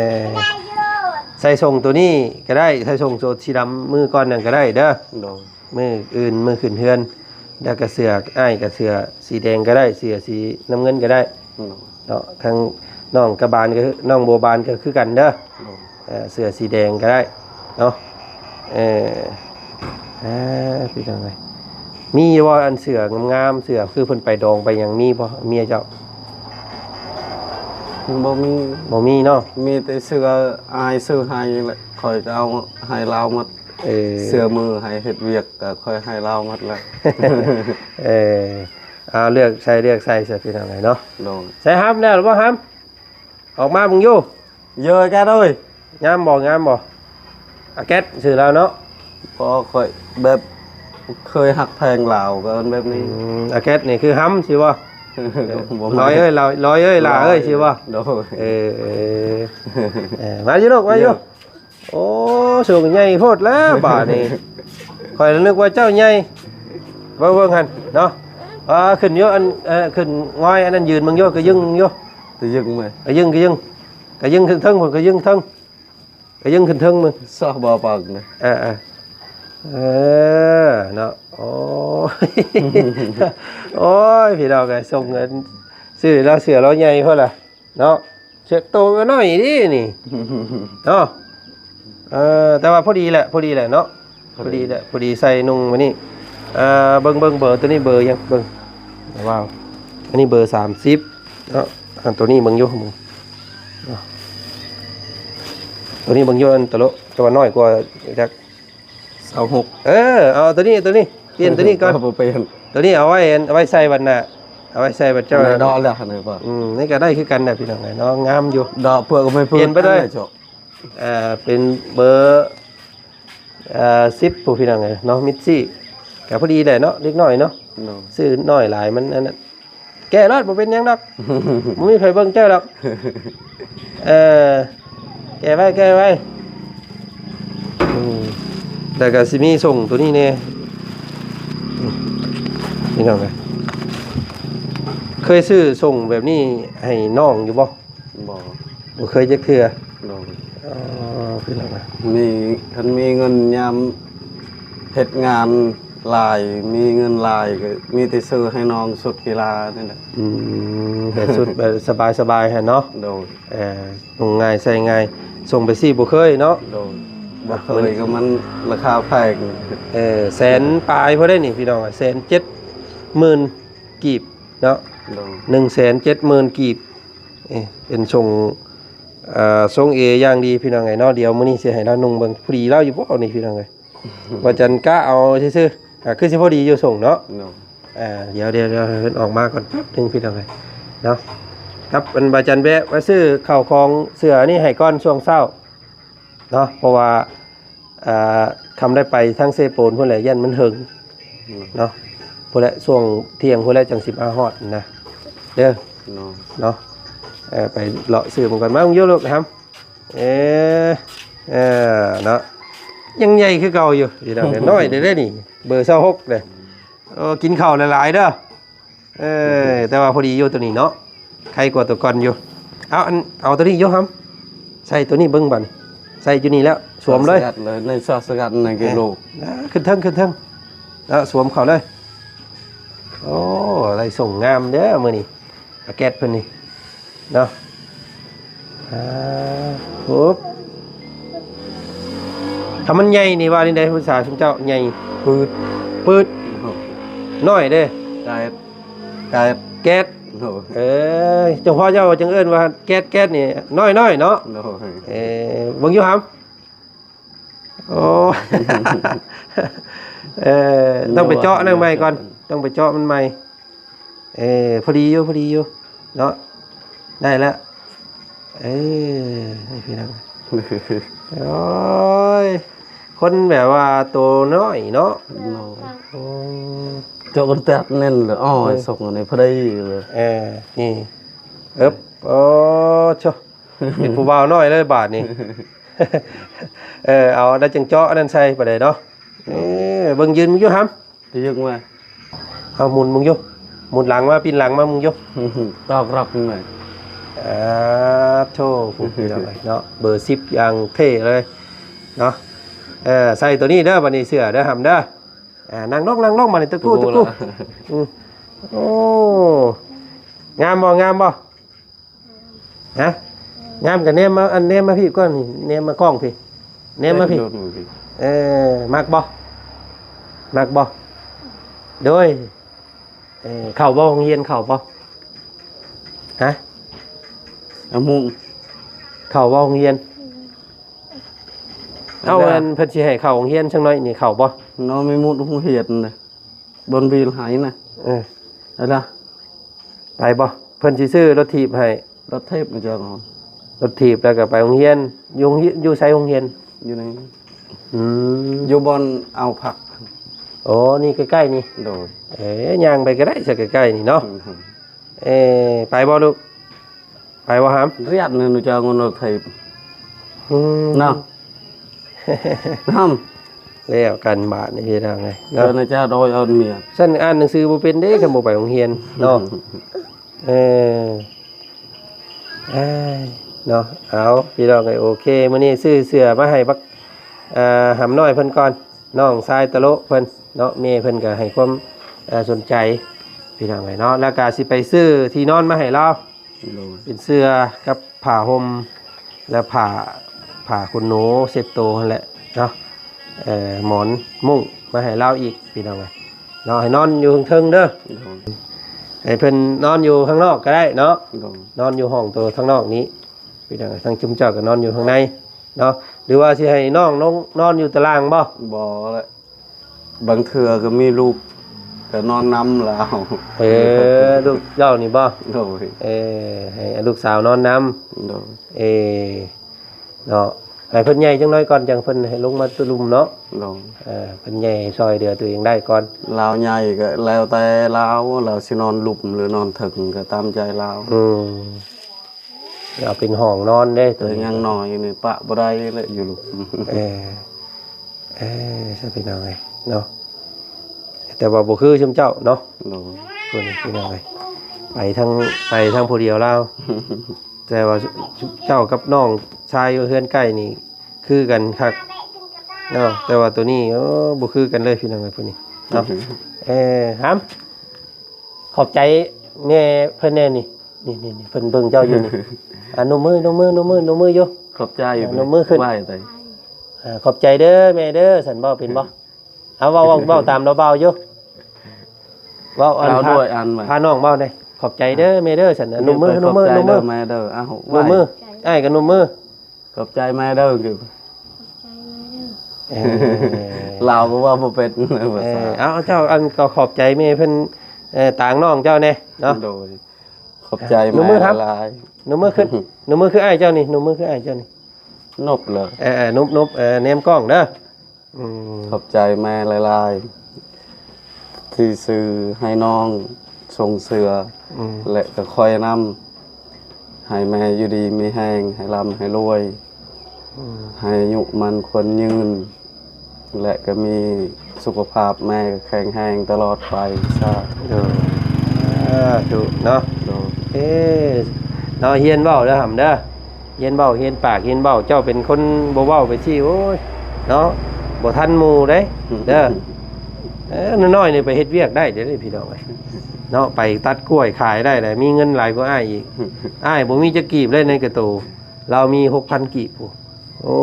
ໃສ່ຊົງໂຕນີ້ກໍໄດ້ ໃສ່ຊົງໂຕສີດຳມື້ກ່ອນນັ້ນກໍໄດ້ເດີ. ໂດຍ. ມື້ອື່ນມື້ຂຶ້ນເຮືອນ ແລ້ວກະເສື້ອ ອ້າຍກະເສື້ອສີແດງກໍໄດ້ ເສື້ອສີນ້ຳເງິນກໍໄດ້ ໂດຍ ເນາະ. ທາງນ້ອງກະບານກໍ ນ້ອງບົວບານກໍຄືກັນເດີ ໂດຍ ເອີ ເສື້ອສີແດງກໍໄດ້ເນາະ. ເອີ ອ່າ ພີ່ນ້ອງເອີຍ ມີຢູ່ບໍ່ອັນເສື້ອງາມໆ ເສື້ອຄືເພິ່ນໄປດອງໄປຫຍັງ ມີບໍ່ ເມຍເຈົ້າ? ບໍ່ມີ ບໍ່ມີເນາະ ມີແຕ່ເສື້ອອ້າຍຊື້ໃຫ້ແຫຼະ ຂ້ອຍກໍເອົາໃຫ້ລາວໝົດ. ເອີ ເສື້ອມືໃຫ້ເຮັດວຽກກໍຂ້ອຍໃຫ້ລາວໝົດແລ້ວ. ເອີ ເອົາເລືອກໃສ່ ເລືອກໃສ່ຊະ ພີ່ນ້ອງເອີຍເນາະ. ໂດຍ. ໃສ່ຫຳແລ້ວບໍ່ຫຳ? ອອກມາເບິ່ງຢູ່. ເຢີແກດເອີຍ ງາມບໍ່ ງາມບໍ່? ອາແກັດຊື່ລາວເນາະ. ພໍຂ້ອຍແບບ ເຄີຍຮັກແພງລາວກໍເອີ້ນແບບນີ້. ອືມ ອາແກັດນີ້ຄືຫຳຊິບໍ່? ບໍ່ແມ່ນ ລອຍເອີຍ ລອຍ ລອຍເອີຍ ຫຼ້າເອີຍຊິບໍ່? ໂດຍ ເອີ ເອີ ເອີ ມາຢູ່ລູກ ມາຢູ່. ໂອ້ ສູງໃຫຍ່ໂພດແລ້ວບາດນີ້ ຂ້ອຍລະນຶກວ່າເຈົ້າໃຫຍ່. ເບິ່ງ ເບິ່ງຫັ້ນເນາະ ອ່າ ຂຶ້ນຢູ່ອັນ ເອີ ຂຶ້ນງອຍອັນນັ້ນ ຢືນເບິ່ງຢູ່ ກະຍຶງຢູ່ ກະຍຶງເລີຍ ກະຍຶງ ກະຍຶງ ກະຍຶງຂຶ້ນເທິງພຸ້ນ ກະຍຶງເທິງ ກະຍຶງຂຶ້ນເທິງເບິ່ງ ຊອກບໍ່ປອກນະ. ເອີ ເອີ ເອີ ເນາະ ໂອ້ຍ ໂອ້ຍ ພີ່ນ້ອງເອີຍ ສົ່ງເງິນຊື້ລາວເສືອລາວໃຫຍ່ພຸ້ນລະ ເນາະ ເສືອໂຕກໍນ້ອຍດີນີ້ເນາະ. ເອີ ແຕ່ວ່າພໍດີແຫຼະ ພໍດີແຫຼະເນາະ ພໍດີແຫຼະ ພໍດີໃສ່ນຸ່ງມື້ນີ້. ເອີ ເບິ່ງ ເບິ່ງເບີໂຕນີ້ເບີຫຍັງ ເບິ່ງ ວ້າວ ອັນນີ້ເບີສາມສິບເນາະ. ອັນໂຕນີ້ເບິ່ງຢູ່ ເບິ່ງເນາະ ໂຕນີ້ເບິ່ງຢູ່ ອັນໂຕໂລ ແຕ່ວ່ານ້ອຍກວ່າຈັກ ຊາວຫົກ. ເອີ ເອົາໂຕນີ້ ໂຕນີ້ ປ່ຽນໂຕນີ້ກ່ອນ ບໍ່ປ່ຽນ ໂຕນີ້ເອົາໄວ້ ເອົາໄວ້ໃສ່ບັດໜ້າ ເອົາໄວ້ໃສ່ບັດເຈົ້າ ໄດ້ດອກແລ້ວຫັ້ນ ອືມ ນີ້ກໍໄດ້ຄືກັນນະ ພີ່ນ້ອງເອີຍເນາະ ງາມຢູ່ ດອກເຜືອກກໍໄມ່ເຜືອກ ປ່ຽນໄປເລີຍ ເອີ ເປັນເບີ ເອີ ສິບ ຜູ້ ພີ່ນ້ອງເອີຍເນາະ ມິດຊີ ກໍພໍດີແຫຼະເນາະ ເດັກນ້ອຍເນາະ ໂດຍ ຊື້ນ້ອຍຫຼາຍມັນອັນນັ້ນ ແກະໂລດ ບໍ່ເປັນຫຍັງດອກ ບໍ່ມີໃຜເບິ່ງເຈົ້າດອກ. ເອີ ແກະໄວ້ ແກະໄວ້ ອືມ ແລ້ວກໍຊິມີສົ່ງໂຕນີ້ແດ່ ອືມ ພີ່ນ້ອງເອີຍ ເຄີຍຊື້ສົ່ງແບບນີ້ໃຫ້ນ້ອງຢູ່ບໍ່? ບໍ່ ບໍ່ເຄີຍຈັກເທື່ອ. ໂດຍ ອໍ ພີ່ນ້ອງເອີຍ ມີ ຄັນມີເງິນຍາມເຮັດງານຫຼາຍ ມີເງິນຫຼາຍກໍມີແຕ່ຊື້ໃຫ້ນ້ອງຊຸດກິລານີ້ແຫຼະ. ອືມ ໃຫ້ຊຸດແບບສະບາຍໆຫັ້ນເນາະ. ໂດຍ ເອີ ນຸ່ງງ່າຍໃສ່ງ່າຍ ສົ່ງໄປຊີ້ບໍ່ເຄີຍເນາະ. ໂດຍ ບໍ່ເຄີຍ ກໍມັນລາຄາແພງ ເອີ ແສນປາຍພໍໄດ້ນີ້ ພີ່ນ້ອງ ແສນເຈັດໝື່ນກີບເນາະ. ໂດຍ ໜຶ່ງແສນເຈັດໝື່ນກີບ ເອີ ເປັນຊົງ ເອີ ຊົງເອຢ່າງດີ ພີ່ນ້ອງເອີຍເນາະ. ດຽວມື້ນີ້ຊິໃຫ້ລາວນຸ່ງເບິ່ງ ພໍດີລາວຢູ່ບໍ່ນີ້ ພີ່ນ້ອງເອີຍ. ວ່າຈັ່ນກະເອົາຊື່ໆ ອ່າ ຄືຊິພໍດີຢູ່ຊົງເນາະ. ໂດຍ ອ່າ ດຽວ ດຽວ ດຽວເພິ່ນອອກມາກ່ອນແປັບໜຶ່ງ ພີ່ນ້ອງເອີຍເນາະ. ກັບອັນວ່າຈັ່ນແວະມາຊື້ເຂົ້າຂອງເສືອນີ້ໃຫ້ກ່ອນຊ່ວງເຊົ້າເນາະ ເພາະວ່າ ອ່າ ຄຳໄດ້ໄປທາງເຊໂປນພຸ້ນແຫຼະ ຢ້ານມັນເຫິງ ອືມ ເນາະ ພຸ້ນແຫຼະ ຊ່ວງທ່ຽງພຸ້ນແຫຼະ ຈັ່ງຊິມາຮອດນະ ເດີ ເນາະ ເນາະ. ເອີ ໄປເລາະຊື້ມັນກ່ອນ ມາ ຢູ່ລູກຫຳ ເອີ ເອີ ເນາະ ຍັງໃຫຍ່ຄືເກົ່າຢູ່ ພີ່ນ້ອງ ນ້ອຍເດ້ນີ້ ເບີຊາວຫົກເດ້. ເອີ ກິນເຂົ້າຫຼາຍໆເດີ. ເອີ ແຕ່ວ່າພໍດີຢູ່ໂຕນີ້ເນາະ ໄຄກວ່າໂຕກ່ອນຢູ່. ເອົາ ອັນ ເອົາໂຕນີ້ຢູ່ຫຳ ໃສ່ໂຕນີ້ເບິ່ງບັດນີ້ ໃສ່ຢູ່ນີ້ແລ້ວ ສວມເລີຍ ສະກັດເລີຍ ໃນຊອກສະກັດໃນກິໂລ. ເອີ ຂຶ້ນເທິງ ຂຶ້ນເທິງ ເອົາ ສວມເຂົ້າເລີຍ. ໂອ້ ໄດ້ສົ່ງງາມເດີມື້ນີ້ ອາແກັດເພິ່ນນີ້ເນາະ. ອ່າ ໂອ້ ຖ້າມັນໃຫຍ່ນີ້ວ່ານີ້ໄດ໋ ພາສາຊຸມເຈົ້າໃຫຍ່ ປືດ ປືດ ໂອ້ ນ້ອຍເດ້ ແກັດ ແກັດ ແກັດ. ໂອ້ ເອີ ເຈົ້າພໍ່ເຈົ້າຈຶ່ງເອີ້ນວ່າແກັດ ແກັດນີ້ ນ້ອຍໆເນາະ. ໂອ້ ເອີ ເບິ່ງຢູ່ຫຳ ໂອ້ ເອີ ຕ້ອງໄປເຈາະນັ້ນໃໝ່ກ່ອນ ຕ້ອງໄປເຈາະມັນໃໝ່. ເອີ ພໍດີຢູ່ ພໍດີຢູ່ເນາະ ໄດ້ແລ້ວ. ເອີ ນີ້ພີ່ນ້ອງ ໂອ້ຍ ຄົນແບບວ່າໂຕນ້ອຍເນາະ. ໂອ້ ໂອ້ ເຈາະກັນແຕກແໜ້ນເລີຍ ອໍ້ ເອີ ສົ່ງອັນນີ້ພໍດີເລີຍ. ເອີ ນີ້ ເອີບ ໂອ້ ໂທ້ ເປັນຜູ້ບ່າວນ້ອຍເລີຍບາດນີ້. ເອີ ເອົາ ແລ້ວຈຶ່ງເຈາະອັນນັ້ນໃສ່ປານໃດເນາະ. ເອີ ເບິ່ງ ຢືນຢູ່ຫຳ ໄປຍຶກມາ ເອົາໝູນມຶງຢູ່ ໝູນຫຼັງມາ ປິ່ນຫຼັງມາມຶງຢູ່ ຕອກລັອກມາ. ອາ ໂທ້ ເນາະ ເບີສິບຢ່າງເທ່ເລີຍເນາະ. ເອີ ໃສ່ໂຕນີ້ເດີ ບາດນີ້ເສື້ອເດີ ຫຳເດີ. ອາ ນັ່ງລົງ ນັ່ງລົງ ບາດນີ້ ຕະກູ ຕະກູ. ອືມ ໂອ້ ງາມບໍ່ ງາມບໍ່? ຮະ ງາມກໍແນມມາ ອັນ ແນມມາພີ້ກ່ອນນີ້ ແນມມາກ້ອງພີ້ ແນມມາພີ້. ເອີ ມັກບໍ່ ມັກບໍ່? ໂດຍ ເອີ ເຂົ້າບໍ່ໂຮງຮຽນ ເຂົ້າບໍ່? ຮະ ອາ ມຸງ ເຂົ້າບໍ່ໂຮງຮຽນ? ເອົາ ອັນ ເພິ່ນຊິໃຫ້ເຂົ້າໂຮງຮຽນຈັກໜ້ອຍນີ້ ເຂົ້າບໍ່? ນ້ອງມີມຸດໂຮງຮຽນນະ ບ່ອນວິວໄຮນະ. ເອີ ໄປລະ ໄປບໍ່? ເພິ່ນຊິຊື້ລົດຖີບໃຫ້. ລົດຖີບມາຈາກ ລົດຖີບ ແລ້ວກໍໄປໂຮງຮຽນ. ຢູ່ໂຮງຮຽນ ຢູ່ໃສໂຮງຮຽນ? ຢູ່ໃນ ອືມ ຢູ່ບ່ອນເອົາຜັກ. ໂອ້ ນີ້ໃກ້ໆນີ້ ໂດຍ ເອີ ຍ່າງໄປກໍໄດ້ຊະ ໃກ້ໆນີ້ເນາະ ອືມ ເອີ ໄປບໍ່ລູກ? ໄປບໍ່ຫຳ? ຮຽນນະ ໜູຈະເອົາເງິນລົດໄຖ ອືມ ເນາະ ຫຳ ແລ້ວກັນບາດນີ້ພີ່ນ້ອງເອີຍເນາະ ເຈົ້ານະຈະໂດຍເອົາເມຍ ຊັ້ນອ່ານໜັງສືບໍ່ເປັນເດ້ ຄັນບໍ່ໄປໂຮງຮຽນເນາະ ເອີ ເອີ ເນາະ ເອົາ ພີ່ນ້ອງເອີຍ ໂອເຄ ມື້ນີ້ຊື້ເສື້ອມາໃຫ້ບັກ ອ່າ ຫຳນ້ອຍເພິ່ນກ່ອນ ນ້ອງຊາຍຕະໂລະເພິ່ນເນາະ ແມ່ເພິ່ນກໍໃຫ້ຄວາມ ເອີ ສົນໃຈ ພີ່ນ້ອງເອີຍເນາະ ແລ້ວກໍຊິໄປຊື້ທີ່ນອນມາໃຫ້ລາວ ໂດຍ ເປັນເສື້ອກັບຜ້າຫົ່ມ ແລະ ຜ້າ ຜ້າຂົນໜູເຊັດໂຕຫັ້ນແຫຼະເນາະ ເອີ ໝອນມຸ້ງມາໃຫ້ລາວອີກ ພີ່ນ້ອງເອີຍເນາະ ໃຫ້ນອນຢູ່ເທິງໆເດີ ໂດຍ ໃຫ້ເພິ່ນນອນຢູ່ຂ້າງນອກກໍໄດ້ເນາະ ໂດຍ ນອນຢູ່ຫ້ອງໂຕຂ້າງນອກນີ້ ພີ່ນ້ອງເອີຍ ທາງຊຸມເຈົ້າກໍນອນຢູ່ຂ້າງໃນເນາະ ຫຼືວ່າຊິໃຫ້ນ້ອງລົງນອນຢູ່ຕາລ່າງບໍ່? ບໍ່ແຫຼະ ບາງເທື່ອກໍມີລູກກໍນອນນຳລາວ ເອີ ລູກເຈົ້ານີ້ບໍ່? ໂດຍ ເອີ ໃຫ້ລູກສາວນອນນຳ ໂດຍ ເອີ ເນາະ ໃຫ້ເພິ່ນໃຫຍ່ຈັກໜ້ອຍກ່ອນ ຈັ່ງເພິ່ນໃຫ້ລົງມາຕະລຸມເນາະ ໂດຍ ເອີ ເພິ່ນໃຫຍ່ຊ່ອຍເຫຼືອຕົວເອງໄດ້ກ່ອນ ລາວໃຫຍ່ກໍແລ້ວແຕ່ລາວ ລາວຊິນອນລຸ່ມ ຫຼືນອນເທິງກໍຕາມໃຈລາວ ອືມ ເອົາເປັນຫ້ອງນອນເດ້ ແຕ່ຍັງນ້ອຍນີ້ປະບໍ່ໄດ້ແຫຼະຢູ່ລຸມ ເອີ ເອີ ຊັ້ນພີ່ນ້ອງເອີຍເນາະ ແຕ່ວ່າບໍ່ຄືຊຸມເຈົ້າເນາະ ໂດຍ ຄົນພີ່ນ້ອງເອີຍ ໄປທາງ ໄປທາງຜູ້ດຽວລາວ ແຕ່ວ່າເຈົ້າກັບນ້ອງຊາຍຢູ່ເຮືອນໃກ້ນີ້ຄືກັນຄັກເນາະ ແຕ່ວ່າໂຕນີ້ ໂອ້ ບໍ່ຄືກັນເລີຍພີ່ນ້ອງເອີຍ ຜູ້ນີ້ເນາະ ເອີ ຫຳ ຂອບໃຈແມ່ເພິ່ນແດ່ນີ້ ນີ້ໆໆ ເພິ່ນເບິ່ງເຈົ້າຢູ່ນີ້ ອ່າ ນົບມື ນົບມື ນົບມື ນົບມືຢູ່ ຂອບໃຈ ອ່າ ນົບມືຂຶ້ນ ໄຫວ້ໄປ ອ່າ ຂອບໃຈເດີແມ່ເດີ ຊັ້ນເວົ້າເປັນບໍ່? ເອົາ ເວົ້າ ເວົ້າ ເວົ້າຕາມລາວເວົ້າຢູ່ ເວົ້າອັນ ເອົາ ພາ ດ້ວຍອັນ ພານ້ອງເວົ້າແດ່ ຂອບໃຈເດີແມ່ເດີ ຊັ້ນ ນົບມື ນົບມື ນົບມື ແມ່ເດີ ເອົາ ນົບມື ໄຫວ້ ອ້າຍກໍນົບມື ຂອບໃຈແມ່ເດີ ເອີ ລາວກໍເວົ້າບໍ່ເປັນພາສາ ເອີ ເອົາ ເຈົ້າ ອັນ ກໍຂອບໃຈແມ່ເພິ່ນ ເອີ ຕາງນ້ອງເຈົ້າແດ່ເນາະ ໂດຍ ຂອບໃຈແມ່ຫຼາຍໆ ນົບມື ນົບມືຂຶ້ນ ນົບມືຄືອ້າຍເຈົ້ານີ້ ນົບມືຄືອ້າຍເຈົ້ານີ້ ນົບເລີຍ ເອີ ນົບ ນົບ ເອີ ແນມກ້ອງເດີ ອືມ ຂອບໃຈແມ່ຫຼາຍໆ ທີ່ຊື້ໃຫ້ນ້ອງ ສົ່ງເສື້ອ ອືມ ແລະ ກໍຄອຍນຳ ໃຫ້ແມ່ຢູ່ດີມີແຮງ ໃຫ້ລ່ຳໃຫ້ລວຍ ອືມ ໃຫ້ອາຍຸໝັ້ນຂວັນຍືນ ແລະ ກໍມີສຸຂະພາບແມ່ກໍແຂງແຮງຕະຫຼອດໄປ ສາທຸ ສາທຸເນາະ ໂດຍ ເອີ ເນາະ ຮຽນເວົ້າເດີຫຳເດີ ຮຽນເວົ້າ ຮຽນປາກ ຮຽນເວົ້າ ເຈົ້າເປັນຄົນບໍ່ເວົ້າໄປຊີ້ ໂອ້ຍ ເນາະ ບໍ່ທັນໝູ່ເດ້ ເດີ ເອີ ນ້ອຍໆນີ້ໄປເຮັດວຽກໄດ້ເດ້ພີ່ນ້ອງເອີຍ ເນາະ ໄປຕັດກ້ວຍຂາຍໄດ້ແຫຼະ ມີເງິນຫຼາຍກວ່າອ້າຍອີກ ອ້າຍບໍ່ມີຈັກກີບເລີຍໃນກະໂຕ ລາວມີຫົກພັນກີບພຸ້ນ ໂອ້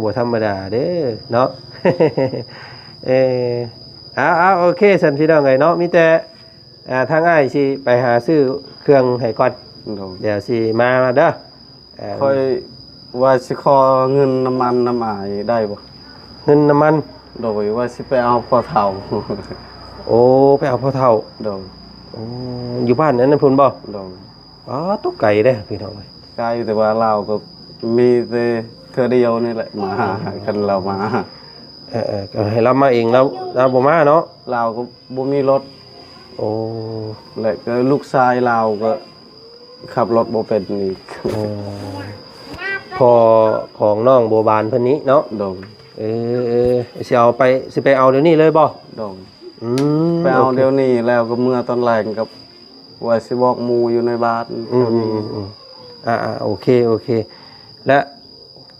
ບໍ່ທຳມະດາເດ້ເນາະ ເອີ ເອົາໆ ໂອເຄ ຊັ້ນພີ່ນ້ອງເອີຍເນາະ ມີແຕ່ ອ່າ ທາງອ້າຍຊິໄປຫາຊື້ເຄື່ອງໃຫ້ກ່ອນ ໂດຍ ດຽວຊິມາເດີ ເອີ ຂ້ອຍວ່າຊິຂໍເງິນນ້ຳມັນນຳອ້າຍໄດ້ບໍ່? ເງິນນ້ຳມັນ? ໂດຍ ວ່າຊິໄປເອົາພໍ່ເຖົ້າ ໂອ້ ໄປເອົາພໍ່ເຖົ້າ ໂດຍ ໂອ້ ຢູ່ບ້ານອັນນັ້ນພຸ້ນບໍ່? ໂດຍ ອໍ ຕົກໄກເດ້ພີ່ນ້ອງເອີຍ ໄກ ແຕ່ວ່າລາວກໍມີແຕ່ເທື່ອດຽວນີ້ແຫຼະມາຫາ ຄັນລາວມາ ເອີໆ ກໍໃຫ້ລາວມາເອງ ລາວ ລາວບໍ່ມາເນາະ ລາວກໍ ບໍ່ມີລົດ ໂອ້ ແລະກໍລູກຊາຍລາວກໍຂັບລົດບໍ່ເປັນອີກ ເອີ ພໍ່ຂອງນ້ອງບົວບານເພິ່ນນີ້ເນາະ ໂດຍ ເອີ ເອີ ຊິເອົາໄປ ຊິໄປເອົາດຽວນີ້ເລີຍບໍ່? ໂດຍ ອືມ ໄປເອົາ ໂອເຄ ດຽວນີ້ ແລ້ວກໍເມືອຕອນແລງ ກໍວ່າຊິບອກໝູ່ຢູ່ໃນບ້ານ ອືມ ແຖວນີ້ ອືມ ອືມ ອ່າໆ ໂອເຄ ໂອເຄ ແລະ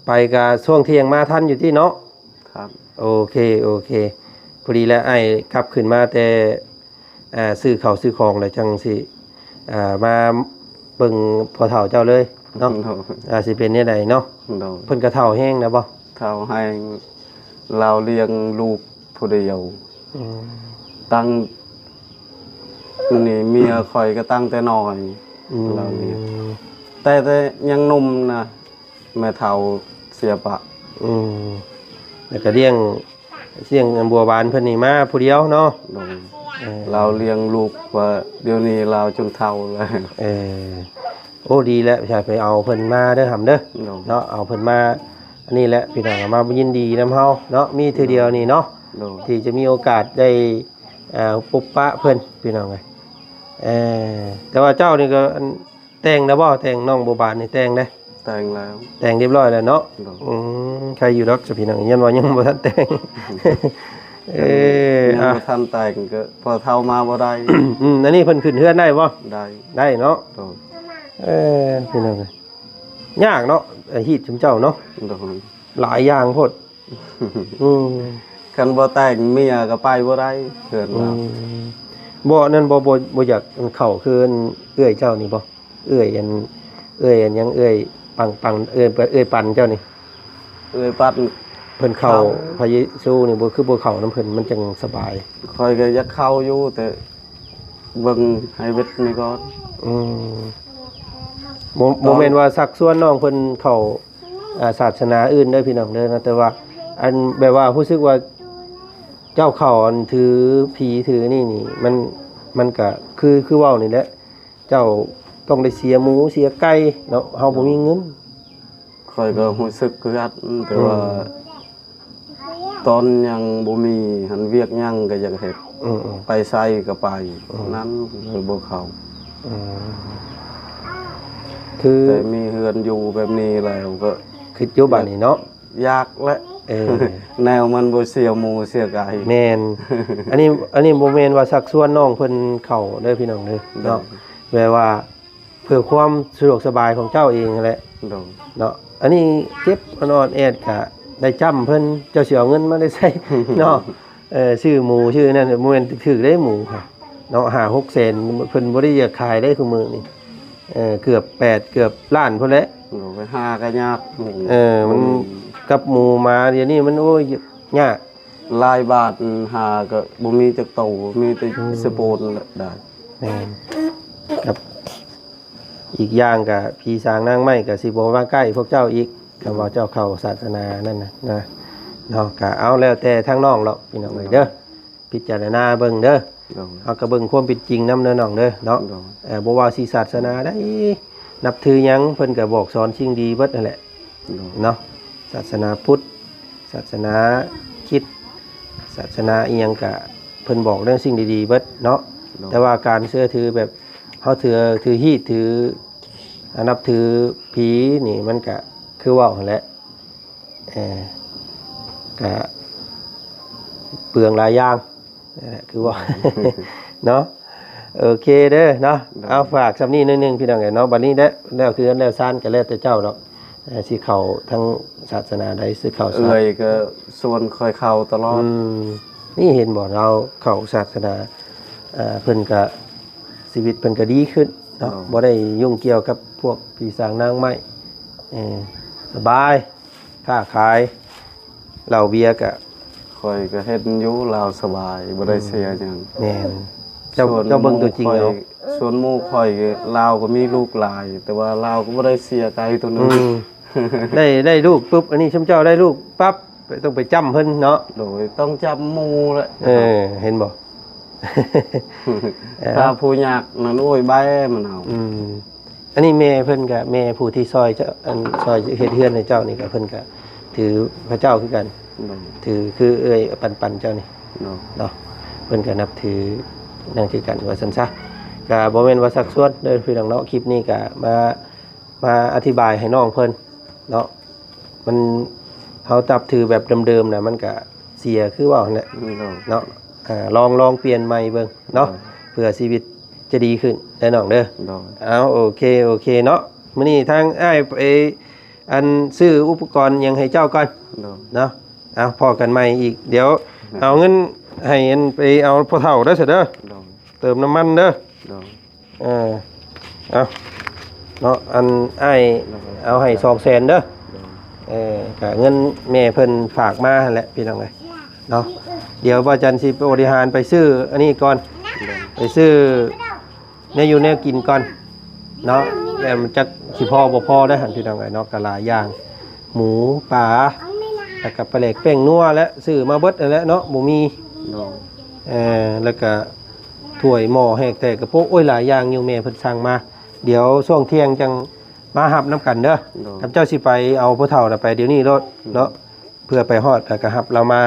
ໄປກະຊ່ວງທ່ຽງມາທັນຢູ່ຕິເນາະ? ຄັບ ໂອເຄ ໂອເຄ ພໍດີແລ້ວ ອ້າຍກັບຂຶ້ນມາແຕ່ ອ່າ ຊື້ເຂົ້າຊື້ຂອງແລ້ວ ຈັ່ງຊິ ອ່າ ມາເບິ່ງພໍ່ເຖົ້າເຈົ້າເລີຍເນາະ ໂດຍ ອ່າ ຊິເປັນແນວໃດເນາະ ໂດຍ ເພິ່ນກໍເຖົ້າແຮງແລ້ວບໍ່? ເຖົ້າແຮງ ລາວລ້ຽງລູກຜູ້ດຽວ ອືມ ຕັ້ງ ນີ້ເມຍຂ້ອຍກໍຕັ້ງແຕ່ນ້ອຍ ອືມ ລາວລ້ຽງ ແຕ່ ແຕ່ຍັງໜຸ່ມນະ ແມ່ເຖົ້າເສຍປະ ອືມ ແລ້ວກໍລ້ຽງ ລ້ຽງອັນບົວບານເພິ່ນນີ້ມາຜູ້ດຽວເນາະ ໂດຍ ເອີ ລາວລ້ຽງລູກວ່າດຽວນີ້ລາວຈົນເຖົ້າແລ້ວ ເອີ ໂອ້ ດີແລ້ວ ໄປເອົາເພິ່ນມາເດີຫຳເດີ ໂດຍ ເນາະ ເອົາເພິ່ນມາ ອັນນີ້ແຫຼະ ພີ່ນ້ອງ ມາຍິນດີນຳເຮົາເນາະ ມີເທື່ອດຽວນີ້ເນາະ ໂດຍ ທີ່ຈະມີໂອກາດໄດ້ ເອີ ພົບປະເພິ່ນ ພີ່ນ້ອງເອີຍ. ເອີ ແຕ່ວ່າເຈົ້ານີ້ກໍ ອັນ ແຕ່ງແລ້ວບໍ່? ແຕ່ງ ນ້ອງບົວບານນີ້ແຕ່ງເດ້? ແຕ່ງແລ້ວ ແຕ່ງຮຽບຮ້ອຍແລ້ວເນາະ. ໂດຍ ອືມ ໃຄຢູ່ດອກ ຊະພີ່ນ້ອງ ຍ້ອນວ່າຍັງບໍ່ທັນແຕ່ງ. ເອີ ຍັງ ອ່ະ ບໍ່ທັນແຕ່ງ ກໍພໍເຖົ້າມາບໍ່ໄດ້. ອືມ ອັນນີ້ເພິ່ນຂຶ້ນເຮືອນໄດ້ບໍ່? ໄດ້ ໄດ້ເນາະ. ໂດຍ ເອີ ພີ່ນ້ອງເອີຍ ຍາກເນາະ ອາຊີບຊຸມເຈົ້າເນາະ. ໂດຍ ຫຼາຍຢ່າງໂພດ. ອືມ ຄັນບໍ່ແຕ່ງເມຍກໍໄປບໍ່ໄດ້ເຮືອນລາວ. ອືມ ບໍ່ ນັ້ນບໍ່ ບໍ່ ບໍ່ຢາກເຂົ້າຄືເອື້ອຍເຈົ້ານີ້ບໍ່? ເອື້ອຍອັນ ເອື້ອຍອັນຫຍັງ ເອື້ອຍປັງປັງ ເອື້ອຍ ເອື້ອຍປັນເຈົ້ານີ້ ເອື້ອຍປັນ ເພິ່ນເຂົ້າ ເຂົ້າ ພະເຢຊູນີ້ບໍ່ ຄືບໍ່ເຂົ້ານຳເພິ່ນ ມັນຈັ່ງສະບາຍ. ຂ້ອຍກໍຢາກເຂົ້າຢູ່ ແຕ່ເບິ່ງໃຫ້ເວດນີ້ກ່ອນ. ອືມ ບໍ່ ບໍ່ແມ່ນວ່າຊັກຊວນນ້ອງເພິ່ນເຂົ້າ ອ່າ ສາສະໜາອື່ນເດີພີ່ນ້ອງເດີເນາະ ແຕ່ວ່າ ອັນ ແບບວ່າຮູ້ສຶກວ່າເຈົ້າເຂົ້າ ອັນ ຖືຜີຖືນີ້ນີ້ ມັນ ມັນກະຄື ຄືເວົ້ານີ້ແຫຼະ ເຈົ້າຕ້ອງໄດ້ເສຍໝູເສຍໄກ່ເນາະ ເຮົາບໍ່ມີເງິນ. ຂ້ອຍກໍຮູ້ສຶກຄືກັນ ແຕ່ວ່າ ອືມ ຕອນຍັງບໍ່ມີຫັ້ນ ວຽກຫຍັງກໍຢາກເຮັດ ອືມໆ ໄປໃສກໍໄປ ອືມ ນັ້ນເລີຍບໍ່ເຂົ້າ. ອືມ ຄື ແຕ່ມີເຮືອນຢູ່ແບບນີ້ແລ້ວກໍ ຄິດຢູ່ບາດນີ້ເນາະ ຢາກແຫຼະ. ເອີ ແນວມັນບໍ່ເສຍໝູເສຍໄກ່. ແມ່ນ ອັນນີ້ ອັນນີ້ບໍ່ແມ່ນວ່າຊັກຊວນນ້ອງເພິ່ນເຂົ້າເດີພີ່ນ້ອງເດີເນາະ ໂດຍ ແບບວ່າ ເພື່ອຄວາມສະດວກສະບາຍຂອງເຈົ້າເອງຫັ້ນແຫຼະ. ໂດຍ ເນາະ ອັນນີ້ເຈັບອ່ອນໆແອດກະໄດ້ຈ້ຳເພິ່ນ ເຈົ້າຊິເອົາເງິນມາແຕ່ໃສເນາະ? ເອີ ຊື້ໝູຊື້ນັ້ນ ບໍ່ແມ່ນຖືກເດ້ໝູເນາະ ຫ້າຫົກແສນ ເພິ່ນບໍ່ໄດ້ຢາກຂາຍເດ້ ຄຸມື້ນີ້ ເອີ ເກືອບແປດ ເກືອບລ້ານພຸ້ນແຫຼະ. ໂດຍ ໄປຫາກໍຍາກໝູ ເອີ ມັນ ບໍ່ມີ ກັບໝູມາດຽວນີ້ມັນ ໂອ້ຍ ຍາກ. ຫຼາຍບາດຫາກໍບໍ່ມີຈັກໂຕ ມີແຕ່ ອືມ ສະໂປນແຫຼະໄດ້. ແມ່ນ ກັບ ອີກຢ່າງກະຜີສາງນາງໄມ້ກະຊິບໍ່ມາໃກ້ພວກເຈົ້າອີກ ຄັນວ່າເຈົ້າເຂົ້າສາສະໜານັ້ນນະ ນະ ເນາະ. ກະເອົາແລ້ວແຕ່ທາງນ້ອງເນາະ ພີ່ນ້ອງເອີຍເດີ ພິຈາລະນາເບິ່ງເດີ. ໂດຍ ເຮົາກໍເບິ່ງຄວາມເປັນຈິງນຳເດີນ້ອງເດີເນາະ. ໂດຍ ເອີ ບໍ່ວ່າຊິສາສະໜາໃດ ນັບຖືຫຍັງ ເພິ່ນກໍບອກສອນສິ່ງດີເບິດຫັ້ນແຫຼະ. ໂດຍ ເນາະ ສາສະໜາພຸດ ສາສະໜາຄຣິດ ສາສະໜາອີ່ຫຍັງກະ ເພິ່ນບອກເລື່ອງສິ່ງດີໆເບິດເນາະ. ໂດຍ ແຕ່ວ່າການເຊື່ອຖືແບບເຮົາຖື ຖືຮີດ ຖື ອາ ນັບຖືຜີນີ້ ມັນກະຄືເວົ້າຫັ້ນແຫຼະ ເອີ ກະເປືອງຫຼາຍຢ່າງ. ນັ້ນແຫຼະ ຄືວ່າ ເນາະ ໂອເຄເດີເນາະ. ໂດຍ ເອົາ ຝາກສ່ຳນີ້ໜ້ອຍໜຶ່ງ ພີ່ນ້ອງເອີຍເນາະ. ບັດນີ້ແຫຼະ ແລ້ວຄືແລ້ວຊານກໍແລ້ວແຕ່ເຈົ້າດອກ ເອີ ຊິເຂົ້າທາງສາສະໜາໃດ ຊິເຂົ້າສາ ເອື້ອຍກໍຊວນຂ້ອຍເຂົ້າຕະຫຼອດ. ອືມ ນີ້ເຫັນບໍ່ ລາວເຂົ້າສາສະໜາ ເອີ ເພິ່ນກໍ ຊີວິດເພິ່ນກໍດີຂຶ້ນເນາະ. ໂດຍ ບໍ່ໄດ້ຫຍຸ້ງກ່ຽວກັບພວກຜີສາງນາງໄມ້ ເອີ ສະບາຍ ຄ້າຂາຍ ເຫຼົ້າເບຍກະ ຂ້ອຍກໍເຫັນຢູ່ລາວສະບາຍ ບໍ່ໄດ້ເສຍຫຍັງ. ອືມ ແມ່ນ ເຈົ້າ ສ່ວນ ເຈົ້າເບິ່ງຕົວຈິງເອົາ. ສ່ວນໝູ່ຂ້ອຍ ລາວກໍມີລູກຫຼາຍ ແຕ່ວ່າລາວກໍບໍ່ໄດ້ເສຍໄກ່ຕົວໜຶ່ງ. ອືມ ໄດ້ ໄດ້ລູກປຶບ ອັນນີ້ຊຸມເຈົ້າໄດ້ລູກປັບ ຕ້ອງໄປຈ້ຳເພິ່ນເນາະ. ໂດຍ ຕ້ອງຈ້ຳໝູ່ແຫຼະ. ເອີ ເຫັນບໍ່? ຖ້າຜູ້ຍາກນັ້ນ ໂອ້ຍ ແບມັນເອົາ. ອືມ ອັນນີ້ແມ່ເພິ່ນກະແມ່ຜູ້ທີ່ຊ່ອຍເຈົ້າ ອັນຊ່ອຍເຮັດເຮືອນໃຫ້ເຈົ້ານີ້ກະ ເພິ່ນກະຖືພະເຈົ້າຄືກັນ. ໂດຍ ຖືຄືເອື້ອຍປັນໆເຈົ້ານີ້. ໂດຍ ເນາະ ເພິ່ນກະນັບຖືນັ້ນຄືກັນວ່າຊັ້ນຊະ. ກະບໍ່ແມ່ນວ່າຊັກຊວນເດີພີ່ນ້ອງເນາະ ຄລິບນີ້ກະມາ ມາອະທິບາຍໃຫ້ນ້ອງເພິ່ນເນາະ. ມັນ ເຮົານັບຖືແບບເດີມໆນະ ມັນກະເສຍຄືເວົ້າຫັ້ນແຫຼະ. ໂດຍ ເນາະ ອາ ລອງ ລອງປ່ຽນໃໝ່ເບິ່ງເນາະ. ໂດຍ ເພື່ອຊີວິດຈະດີຂຶ້ນເດີນ້ອງເດີ. ໂດຍ ເອົາ ໂອເຄ ໂອເຄເນາະ. ມື້ນີ້ທາງອ້າຍໄປ ອັນ ຊື້ອຸປະກອນຫຍັງໃຫ້ເຈົ້າກ່ອນ. ໂດຍ ເນາະ ເອົາ ພໍ້ກັນໃໝ່ອີກ ດຽວ ໂດຍ ເອົາເງິນໃຫ້ ອັນ ໄປເອົາພໍ່ເຖົ້າເດີ ເດີ. ໂດຍ ເຕີມນ້ຳມັນເດີ. ໂດຍ ເອີ ເອົາເນາະ ອັນອ້າຍເອົາໃຫ້ສອງແສນເດີ. ໂດຍ ເອີ ກະເງິນແມ່ເພິ່ນຝາກມາຫັ້ນແຫຼະພີ່ນ້ອງເອີຍເນາະ. ດຽວບ່າວຈັນຊິບໍລິຫານໄປຊື້ອັນນີ້ກ່ອນ. ໂດຍ ໄປຊື້ແນວຢູ່ແນວກິນກ່ອນເນາະ. ແລ້ວມັນຈັກຊິພໍບໍ່ພໍໄດ໋ຫັ້ນພີ່ນ້ອງເອີຍເນາະ. ກະຫຼາຍຢ່າງ ໝູ ປາ ແລ້ວກະປາແຫຼກແປ້ງນົວ ແລະ ຊື້ມາເບິດຫັ້ນແຫຼະເນາະ ບໍ່ມີ. ໂດຍ ເອີ ແລ້ວກະ ຖ້ວຍໝໍ້ແຮກແຕ່ກະໂປະ ໂອ້ຍ ຫຼາຍຢ່າງຢູ່ ແມ່ເພິ່ນສັ່ງມາ. ດຽວຊ່ວງທ່ຽງຈັ່ງມາຮັບນຳກັນເດີ. ໂດຍ ຄັນເຈົ້າຊິໄປເອົາຜູ້ເຖົ້ານະ ໄປດຽວນີ້ໂລດເນາະ. ໂດຍ ເພື່ອໄປຮອດແລ້ວກະຮັບລາວມາ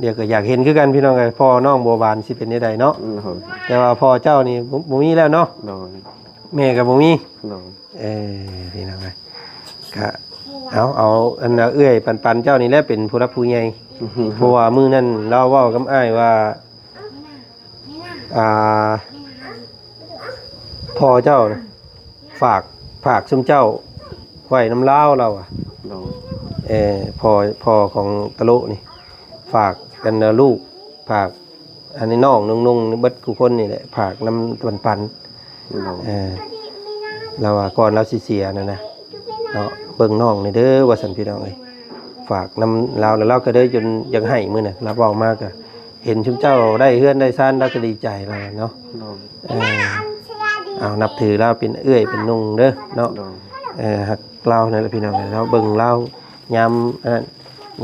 ດຽວກໍຢາກເຫັນຄືກັນພີ່ນ້ອງເອີຍ ພໍ່ນ້ອງບົວບານຊິເປັນແນວໃດເນາະ. ໂດຍ ແຕ່ວ່າພໍ່ເຈົ້ານີ້ບໍ່ ບໍ່ມີແລ້ວເນາະ. ໂດຍ ແມ່ກໍບໍ່ມີ. ໂດຍ ເອີ ພີ່ນ້ອງເອີຍ ກະເອົາ ເອົາອັນເອື້ອຍປັນໆເຈົ້ານີ້ແຫຼະເປັນຜູ້ຫຼັກຜູ້ໃຫຍ່. ເພາະວ່າມື້ນັ້ນລາວເວົ້າກັບອ້າຍວ່າ ອ່າ ພໍ່ເຈົ້ານະ ຝາກ ຝາກຊຸມເຈົ້າໄວ້ນຳລາວ ລາວວ່າ. ໂດຍ ເອີ ພໍ່ ພໍ່ຂອງຕະໂລະນີ້ ຝາກກັນນະລູກ ຝາກອັນນີ້ນ້ອງນຸ່ງໆ ເບິດຄູ່ຄົນນີ້ແຫຼະ ຝາກນຳປັນໆ. ໂດຍ ເອີ ລາວວ່າກ່ອນລາວຊິເສຍນັ້ນນະເນາະ ເບິ່ງນ້ອງແດ່ເດີວ່າຊັ້ນພີ່ນ້ອງເອີຍ ຝາກນຳລາວ ແລ້ວລາວກໍເລີຍຈົນຢາກໄຫ້ມື້ນັ້ນ ລາວເວົ້າມາກໍເຫັນຊຸມເຈົ້າໄດ້ເຮືອນໄດ້ຊານ ລາວກໍດີໃຈລາວເນາະ. ໂດຍ ເອີ ເອົາ ນັບຖືລາວເປັນເອື້ອຍເປັນນຸ່ງເດີເນາະ. ໂດຍ ເອີ ຮັກລາວນັ້ນແຫຼະພີ່ນ້ອງເອີຍ ລາວເບິ່ງລາວຍາມອັນນັ້ນ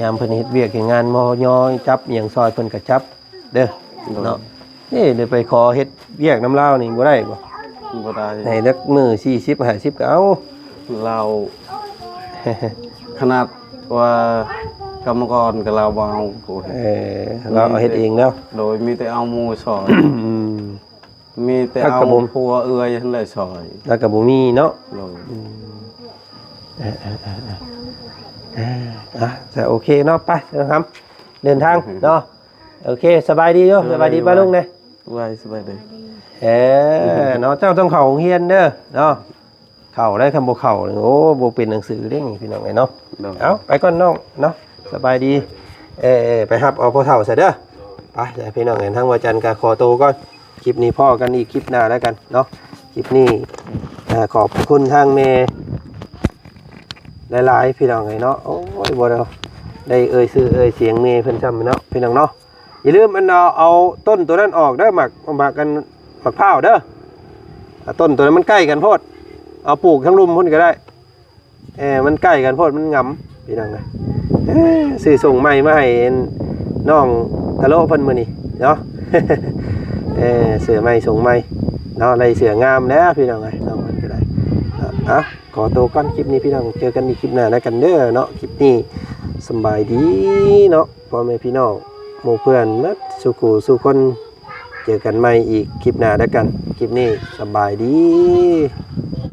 ຍາມເພິ່ນເຮັດວຽກເຮັດງານ ມໍຍໍຈັບອີ່ຫຍັງຊ່ອຍເພິ່ນກໍຈັບເດີ. ໂດຍ ເນາະ ເອີ ໄດ້ໄປຂໍເຮັດວຽກນຳລາວນີ້ບໍ່ໄດ້ບໍ່? ບໍ່ໄດ້ ໃຫ້ຈັກມື້ສີ່ສິບຫ້າສິບກໍເອົາ. ລາວ ຂະໜາດວ່າກຳມະກອນກໍລາວບໍ່ເອົາ. ເອີ ລາວເຮັດເອງແລ້ວ. ໂດຍ ມີແຕ່ເອົາໝູ່ຊ່ອຍ. ອືມ ມີແຕ່ເອົາຜົວເອື້ອຍຫັ້ນແຫຼະຊ່ອຍ ແລ້ວກໍບໍ່ມີເນາະ. ໂດຍ ອືມ ເອີ ເອີ ເອີ ເອີ ອ່ະ ໂອເຄເນາະ ໄປ ເດີນທາງ ເດີນທາງເນາະ. ໂອເຄ ສະບາຍດີຢູ່ ສະບາຍດີປ້າລຸງເດ້. ສະບາຍ ສະບາຍດີ. ເອີ ເນາະ ເຈົ້າຕ້ອງເຂົ້າໂຮງຮຽນເດີເນາະ. ເຂົ້າໄດ້ ຄັນບໍ່ເຂົ້ານີ້ ໂອ້ ບໍ່ເປັນໜັງສືເດ້ນີ້ ພີ່ນ້ອງເອີຍເນາະ. ໂດຍ ເອົາ ໄປກ່ອນນ້ອງເນາະ ສະບາຍດີ. ເອີ ເອີ ໄປຮັບເອົາພໍ່ເຖົ້າຊະເດີ. ໄປ ພີ່ນ້ອງເອີຍ ທາງວາຈັນກໍຂໍໂຕກ່ອນ. ຄລິບນີ້ພໍ້ກັນອີກຄລິບໜ້າແລ້ວກັນເນາະ. ຄລິບນີ້ ເອີ ຂອບພະຄຸນທາງແມ່ຫຼາຍໆ ພີ່ນ້ອງເອີຍເນາະ. ໂອ້ຍ ບໍ່ໄດ້ ໄດ້ເອີ່ຍຊື່ເອີ່ຍສຽງແມ່ເພິ່ນຊ້ຳເນາະ ພີ່ນ້ອງເນາະ. ຢ່າລືມອັນ ເອົາ ເອົາຕົ້ນໂຕນັ້ນອອກເດີ ໝາກ ໝາກອັນ ໝາກພ້າວເດີ. ເອົາຕົ້ນໂຕນັ້ນມັນໃກ້ກັນໂພດ ເອົາປູກທາງລຸ່ມພຸ້ນກໍໄດ້. ເອີ ມັນໃກ້ກັນໂພດ ມັນຫງຳ ພີ່ນ້ອງເອີຍ. ເອີ ຊື້ສົ່ງໃໝ່ມາໃຫ້ນ້ອງຕະໂລະເພິ່ນມື້ນີ້ເນາະ. ເອີ ເສື້ອໃໝ່ ສົ່ງໃໝ່ເນາະ ໄດ້ເສື້ອງາມແລ້ວ ພີ່ນ້ອງເອີຍ ນ້ອງເພິ່ນກໍໄດ້. ເອົາ ຂໍໂຕກ່ອນຄລິບນີ້ ພີ່ນ້ອງ ເຈີກັນອີກຄລິບໜ້ານຳກັນເດີເນາະ. ຄລິບນີ້ສຳບາຍດີເນາະ ພໍ່ແມ່ພີ່ນ້ອງ ໝູ່ເພື່ອນໝົດສູ່ຄູ່ສູ່ຄົນ. ເຈີກັນໃໝ່ອີກຄລິບໜ້າແລ້ວກັນ. ຄລິບນີ້ສະບາຍດີ.